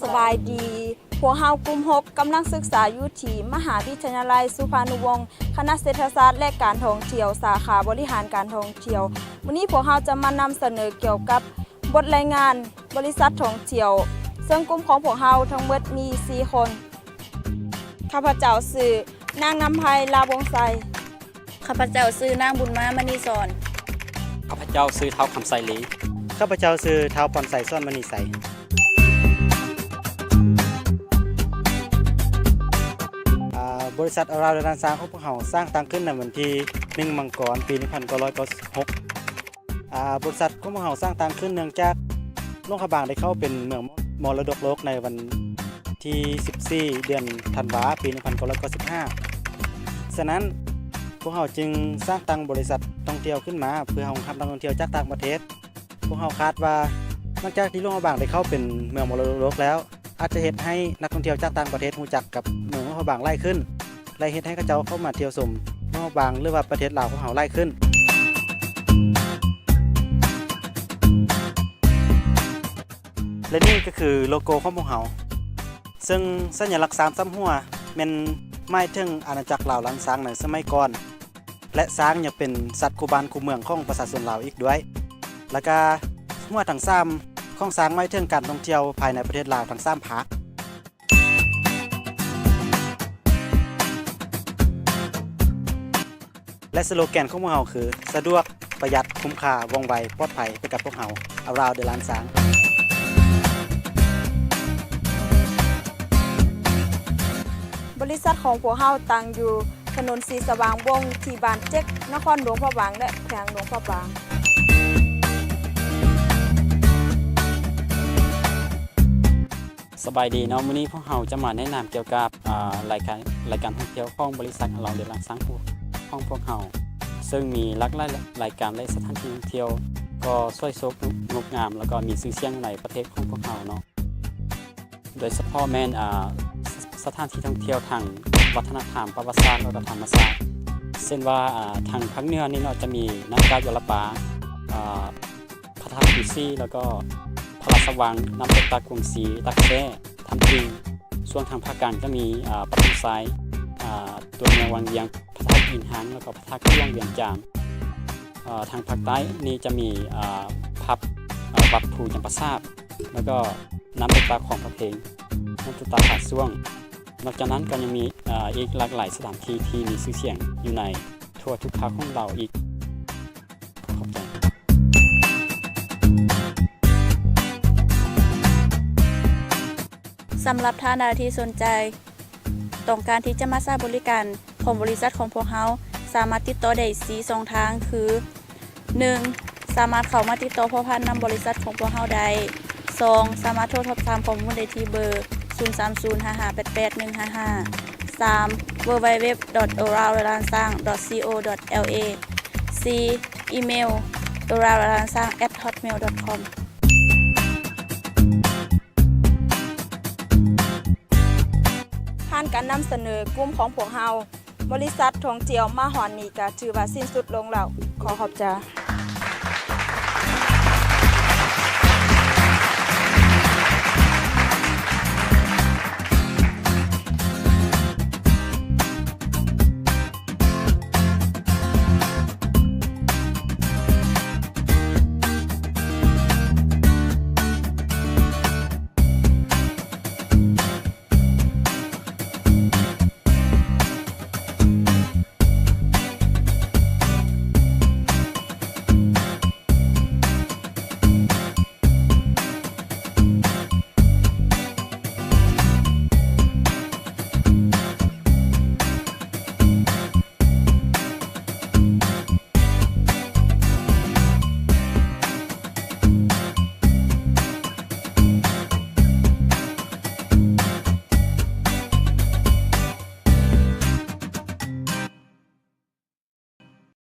ສະບາຍດີ, ພວກເຮົາກຸ່ມຫົກ ກຳລັງສຶກສາຢູ່ທີ່ມະຫາວິທະຍາໄລສຸພານຸວົງ ຄະນະເສດຖະສາດ ແລະ ການທ່ອງທ່ຽວ ສາຂາບໍລິຫານການທ່ອງທ່ຽວ. ມື້ນີ້ພວກເຮົາຈະມານຳສະເໜີກ່ຽວກັບບົດລາຍງານບໍລິສັດທ່ອງທ່ຽວ, ເຊິ່ງກຸ່ມຂອງພວກເຮົາທັງໝົດມີສີ່ຄົນ. ຂ້າພະເຈົ້າຊື່ນາງນຳໄພ ລາວົງໄຊ. ຂ້າພະເຈົ້າຊື່ນາງບຸນມາ ມະນີສອນ. ຂ້າພະເຈົ້າຊື່ທ້າວຄຳໄຊລີ. ຂ້າພະເຈົ້າຊື່ທ້າວພອນໄຊ ສອນມະນີໄຊ. ອາ ບໍລິສັດອາລາວເດີນລ້ານຊ້າງຂອງພວກເຮົາສ້າງຕັ້ງຂຶ້ນໃນວັນທີໜຶ່ງ ມັງກອນ ປີໜຶ່ງພັນເກົ້າຮ້ອຍເກົ້າສິບຫົກ. ອາ ບໍລິສັດຂອງພວກເຮົາສ້າງຕັ້ງຂຶ້ນເນື່ອງຈາກຫຼວງພະບາງໄດ້ເຂົ້າເປັນເມືອງມໍລະດົກໂລກໃນວັນທີສິບສີ່ ເດືອນທັນວາ ປີໜຶ່ງພັນເກົ້າຮ້ອຍເກົ້າສິບຫ້າ. ສະນັ້ນ ພວກເຮົາຈຶ່ງສ້າງຕັ້ງບໍລິສັດທ່ອງທ່ຽວຂຶ້ນມາ ເພື່ອຮອງຮັບນັກທ່ອງທ່ຽວຈາກຕ່າງປະເທດ. ພວກເຮົາຄາດວ່າ ຫຼັງຈາກທີ່ຫຼວງພະບາງໄດ້ເຂົ້າເປັນເມືອງມໍລະດົກໂລກແລ້ວ ອາດຈະເຮັດໃຫ້ນັກທ່ອງທ່ຽວຈາກຕ່າງປະເທດຮູ້ຈັກກັບເມືອງຫຼວງພະບາງຫຼາຍຂຶ້ນ ແລະ ເຮັດໃຫ້ເຂົາເຈົ້າເຂົ້າມາທ່ຽວຊົມເມືອງຫຼວງພະບາງ ຫຼືວ່າປະເທດລາວຂອງເຮົາຫຼາຍຂຶ້ນ. ແລະ ນີ້ກໍຄືໂລໂກຂອງພວກເຮົາ, ເຊິ່ງສັນຍະລັກຊ້າງສາມຫົວແມ່ນໝາຍເຖິງອານາຈັກລາວລ້ານຊ້າງໃນສະໄໝກ່ອນ. ແລະ ຊ້າງຍັງເປັນສັດຄູ່ບ້ານຄູ່ເມືອງຂອງປະຊາຊົນລາວອີກດ້ວຍ. ແລ້ວກະຫົວທັງສາມຂອງຊ້າງໝາຍເຖິງການທ່ອງທ່ຽວພາຍໃນປະເທດລາວທັງສາມພາກ. ແລະ ສະໂລແກນຂອງພວກເຮົາຄື ສະດວກ, ປະຢັດ, ຄຸ້ມຄ່າ, ວ່ອງໄວ, ປອດໄພ ໄປກັບພວກເຮົາ ອາລາວເດີນລ້ານຊ້າງ. ບໍລິສັດຂອງພວກເຮົາຕັ້ງຢູ່ຖະໜົນສີສະຫວ່າງວົງ ທີ່ບ້ານເຈັກ ນະຄອນຫຼວງພະບາງ ແລະ ແຂວງຫຼວງພະບາງ. ສະບາຍດີເນາະ, ມື້ນີ້ພວກເຮົາຈະມາແນະນຳກ່ຽວກັບ ອາ ລາຍການ ລາຍການທ່ອງທ່ຽວຂອງບໍລິສັດອາລາວເດີນລ້ານຊ້າງຂອງພວກເຮົາ, ເຊິ່ງມີຫຼາກຫຼາຍລາຍການ ແລະ ສະຖານທີ່ທ່ອງທ່ຽວກໍສວຍສົດງົດງາມ ແລ້ວກໍມີຊື່ສຽງໃນປະເທດຂອງພວກເຮົາເນາະ. ໂດຍສະເພາະແມ່ນ ອາ ສະ ສະຖານທີ່ທ່ອງທ່ຽວທາງວັດທະນະທຳ, ປະຫວັດສາດ ແລ້ວກໍທຳມະຊາດ ເຊັ່ນວ່າ ອາ ທາງພາກເໜືອນີ້ເນາະ ຈະມີນ້ຳກາດຢໍລະປາ ອາ ພະທາດກຸງສີ ແລ້ວກໍພະລາຊະວັງ, ນ້ຳຕົກຕາດກຸງສີ, ຕາດແຊ, ຖ້ຳຕີງ. ສ່ວນທາງພາກກາງຈະມີ ອາ ປະຕູຊາຍ, ອາ ຕົວເມືອງວັງວຽງ, ພະທາດອິນຮັງ ແລ້ວກໍພະທາດຫຼວງວຽງຈັນ. ອາ ທາງພາກໃຕ້ນີ້ຈະມີ ອາ ພັບ ອາ ວັດພູຈຳປາສັກ ແລ້ວກໍນ້ຳຕົກຕາຂອງພະເພັງ, ນ້ຳຕົກຕາຜາຊ່ວງ. ນອກຈາກນັ້ນກໍຍັງມີ ອາ ອີກຫຼາກຫຼາຍສະຖານທີ່ທີ່ມີຊື່ສຽງຢູ່ໃນທົ່ວທຸກພາກຂອງລາວອີກ. ຂອບໃຈ. ສຳລັບທ່ານໃດທີ່ສົນໃຈ ຕ້ອງການທີ່ຈະມາໃຊ້ບໍລິການຂອງບໍລິສັດຂອງພວກເຮົາ ສາມາດຕິດຕໍ່ໄດ້ສີ່ຊ່ອງທາງ ຄື ໜຶ່ງ ສາມາດເຂົ້າມາຕິດຕໍ່ພົວພັນນຳບໍລິສັດຂອງພວກເຮົາໄດ້. ສອງ ສາມາດໂທສອບຖາມຂໍ້ມູນໄດ້ທີ່ເບີ ສູນສາມສູນ ຫ້າຫ້າແປດແປດ ໜຶ່ງຫ້າຫ້າ. ສາມ www.oralransang.co.la. ສີ່ ອີເມວ oralransang at hotmail dot com. ຜ່ານການນຳສະເໜີກຸ່ມຂອງພວກເຮົາ, ບໍລິສັດທ່ອງທ່ຽວມາຮອດນີ້ກະຖືວ່າສິ້ນສຸດລົງແລ້ວ. ຂໍຂອບໃຈ.